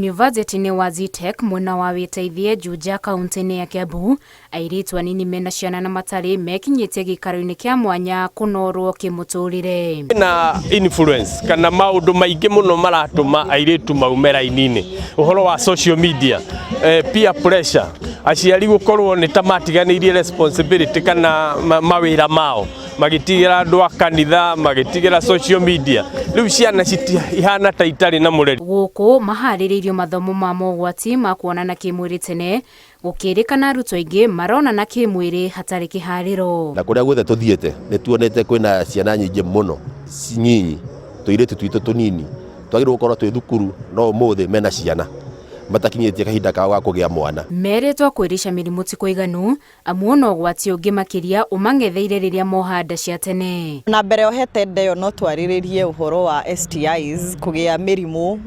Yunivasĩtĩ-inĩ wa Zetech mwena wa Wĩteithie Juja kaunti-inĩ ya Kiambu, airĩtu anini mena ciana na matarĩ mekinyĩtie gĩikaro-inĩ kĩa mwanya kũnorwo kĩmũtũrĩre. Na influence kana maũndũ maingĩ mũno maratũma airĩtu maume raini-inĩ, ũhoro wa social media, peer pressure, aciari gũkorwo nĩ ta matiganĩirie responsibility kana mawĩra mao, magĩtigĩra andũ a kanitha, magĩtigĩra social media. Rĩu ciana citihana ta itarĩ na mũreri. Gũkũ maharĩrĩirio mathomo ma mogwati ma kuonana kĩmwĩrĩ tene, gũkĩrĩkana arutwo aingĩ maronana kĩmwĩrĩ hatarĩ kĩharĩro. Na kũrĩa guothe tũthiĩte nĩ tuonete kwĩna ciana nyingĩ mũno nyinyi, tũirĩtu twitũ tũnini twagĩrĩirwo gũkorwo twĩ thukuru, no ũmũthĩ mena ciana matakinyĩtie kahinda kao ga kũgĩa mwana. Merĩtwo kwĩrica mĩrimũ ti kũiganu, amu ona ũgwati ũngĩ makĩria ũmang'etheire rĩrĩa moha nda cia tene. Na mbere ohete nda ĩyo no twarĩrĩrie ũhoro wa STIs, kũgĩa mĩrimũ,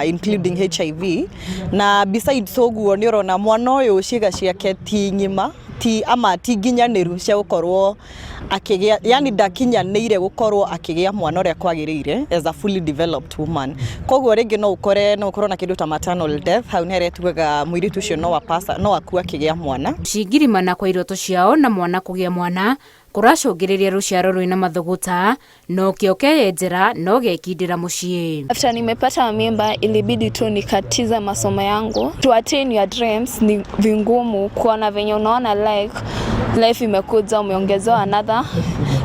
including HIV. Na besides ũguo, nĩ ũrona mwana ũyũ ciĩga ciake ti ng'ima, ti ama ti nginyanĩru cia gũkorwo akĩgĩa, yani ndakinyanĩire gũkorwo akĩgĩa mwana ũrĩa kwagĩrĩire as a fully developed woman. Koguo rĩngĩ no ũkore no ũkorwo na kĩndũ ta maternal death, hau nĩ harĩa tugaga mũirĩtu ũcio no apasa no akue akĩgĩa mwana. Cingirimana kwa iroto ciao na mwana kũgĩa mwana kũracũngĩrĩria rũciaro rwĩna mathũgũta, no kĩo keyenjera no gekindĩra mũciĩ. After nimepata mimba, ilibidi tu nikatiza masomo yangu. To attain your dreams ni vingumu, kuona venye unaona like life imekuja, umeongezewa another,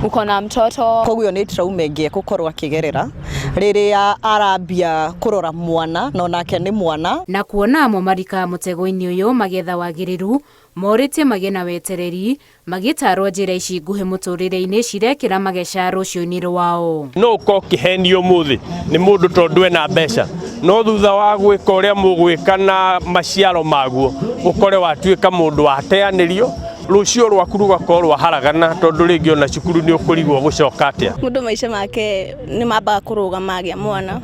uko na mtoto. Koguo nĩ trauma ĩngĩ egũkorwo akĩgerera rĩrĩa arambia kũrora mwana na onake nĩ mwana. Na kuona amwe marikaga mũtego-inĩ ũyũ magetha wagĩrĩru, morĩtie magĩe na wetereri magĩtarwo njĩra ici nguhĩ mũtũrĩre-inĩ cirekĩra mageca rũciũ-inĩ rwao. No ũkorwo ũkĩhenio ũmũthĩ nĩ mũndũ tondũ ena mbeca, no thutha wa gwĩka ũrĩa mũgwĩka na maciaro maguo, ũkore watuĩka mũndũ wateanĩrio, rũciũ rwaku rũgakorwo rwaharagana, tondũ rĩngĩ ona cukuru nĩ ũkũrigwo gũcoka atĩa. Mũndũ maica make nĩ mambaga kũrũgama agĩa mwana.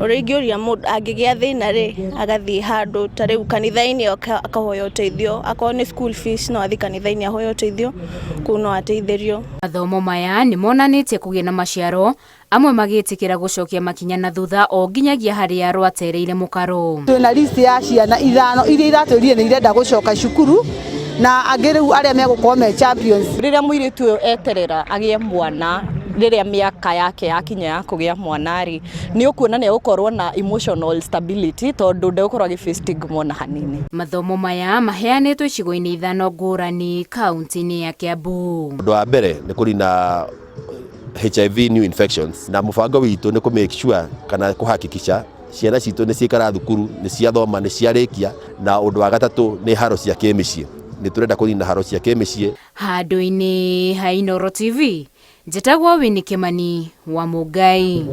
Ũrĩa ingĩũria mũndũ angĩgĩa thĩna rĩ, agathiĩ handũ ta rĩu kanitha-inĩ akahoya ũteithio, akorwo nĩ school fees no athiĩ kanitha-inĩ ahoe ũteithio, kũu no ateithĩrio. Mathomo maya nĩ monanĩtie kũgĩa na maciaro, amwe magĩtĩkĩra gũcokia makinya na thutha o nginyagia harĩa rwatereire mũkaro. Twĩna list ya ciana ithano iria iratwĩrire nĩ irenda gũcoka cukuru, na angĩ rĩu arĩa megũkorwo me champions. Rĩrĩa mũirĩtu ũyũ eterera agĩe mwana, rĩrĩa mĩaka yake yakinya ya kũgĩa mwana rĩ, nĩ ũkuona nĩ egũkorwo na emotional stability, tondũ ndegũkorwo agĩ face stigma ona hanini. Mathomo maya maheanĩtwo icigo-inĩ ithano ngũrani kaunti-inĩ ya Kiambu. Ũndũ wa mbere nĩ kũnina HIV new infections, na mũbango witũ nĩ kũ make sure kana kũhakikisha ciana citũ nĩ ciikara thukuru, nĩ ciathoma, nĩ ciarĩkia. Na ũndũ wa gatatũ nĩ haro cia kĩmĩciĩ, nĩ tũrenda kũnina haro cia kĩmĩciĩ. Handũ-inĩ ha Inooro TV, njĩtagwo Winnie Kimani wa Mũngai.